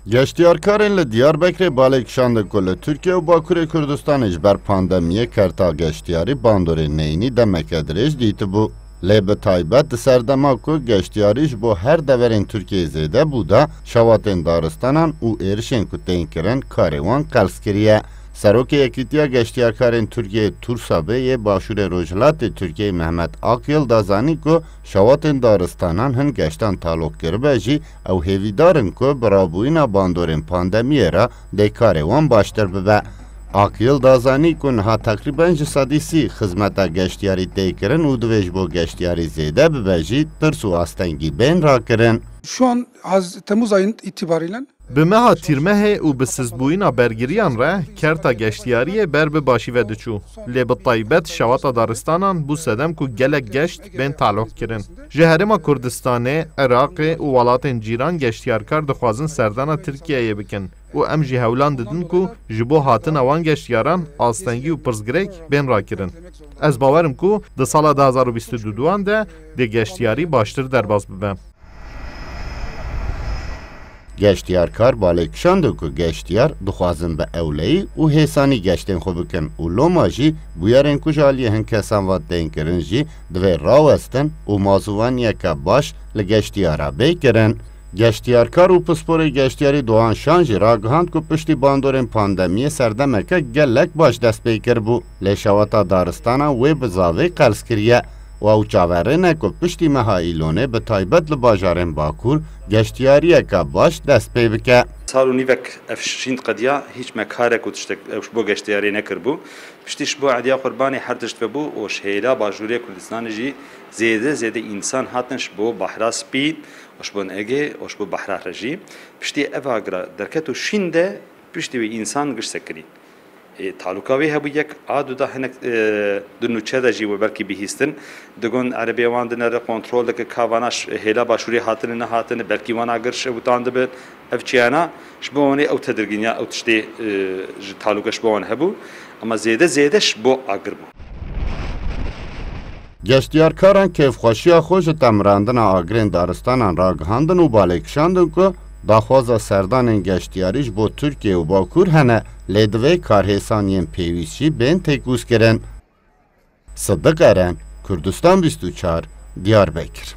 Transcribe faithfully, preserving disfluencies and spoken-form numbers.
Geştiyarkarên li Diyarbekirê balê kişandin ku li Tirkiye û Bakurê Kurdistanê ji ber pandemiyê kerta geştiyarî bandorên neyînî demeke dirêj dîtibû. Lê bi taybet di serdema ku geştiyarî ji bo her deverên Tirkiyeyê zêde bû de, şewatên daristanan û êrişên ku tên kirin karê wan qels kiriye. Serokê Yekîtiya Geştiyarkarên Tirkiyeyê Tursabê yê Başûrê Rojhilatê Tirkiyeyê Mehmet Akyıl da zanî ku şewatên daristanan hin geştan talok kiribe jî, ew hêvîdar in ku bi rabûyîna bandorên pandemiyê re dê karê wan baştir bibe. Akyıl da zanî ku niha teqrîben ji sedî sî xizmeta geştiyarî tê kirin û divê ji bo geştiyarî zêde bibe jî tirs û astengî bên rakirin. Şu an Haz-, Temmuz ayının itibariyle Bi meha tîrmehê û bi sizbûyîna bergiriyan re kerta geştiyariyê ber bi başî ve diçû. Lê bi taybet şewata daristanan bû sedem ku gelek geşt bên talok kirin. Ji Herêma Kurdistanê, Iraqê û welatên cîran geştiyarkar dixwazin serdana Tirkiyeyê bikin û em jî hewlan didin ku ji bo hatina wan geştiyaran astengî û pirsgirêk bên rakirin. Ez bawer im ku di sala du hazar û bîst û duan de dê geştiyarî baştir derbas bibe. Geştiyarkar balê kişandin ku geştiyar dixwazin bi ewleyî û hêsanî geştên xwe bikin û loma jî bûyerên ku ji aliyê hin kesan ve tên kirin jî divê rawestin û mazûvaniyeke baş li geştiyara bê kirin. Geştiyarkar û pisporê geştiyarî Doğan Şan jî ragihand ku piştî bandorên pandemiyê serdemeke gelek baş dest pê kiribû, lê şewata daristana wê bi zavê qels kiriye. Û ew çaverê ne ku piştî meha Îlonê bi taybet li bajarên Bakur geştiyariyeke baş dest pê bike. Sal û nîvek ev şînd qediya, hîç me karek û tiştek ew ji bo geştiyariyê nekiribû. Piştî ji bo Ediya Qurbanê her tişt vebû û ji hêla Başûrê Kurdistanê jî zêde zêde însan hatin ji bo Behra Spî û ji bo Egê û ji bo Behra re jî. Piştî ev agira derket û şîn de piştî wê însan giş sekirî. Ê, taluka wê hebû yek, a du da hinek, e, di nûçe de jî we belkî bihîstin. Digon erebê wan dinere kontrol dike ka vana ş-, hêla başûrê hatine nehatine, belkî wan agir şewitan dibin. Ev çiyana ji bo wan ê ew tedirgîniya ew tiştê, e, ji taluka ji bo wan hebû. Ema zêde zêde ji bo agir bû. Geştiyarkaran kêfxweşiya xwe ji temirandina agirên daristanan ragihandin û balê kişandin ku daxwaza serdanên geştiyarî ji bo Tirkiye û Bakur hene, lê divê karhêsaniyên pêwîst jî bên têkûzkirin. Sidiq Eren, Kurdistan bîst û çar, Diyarbekir.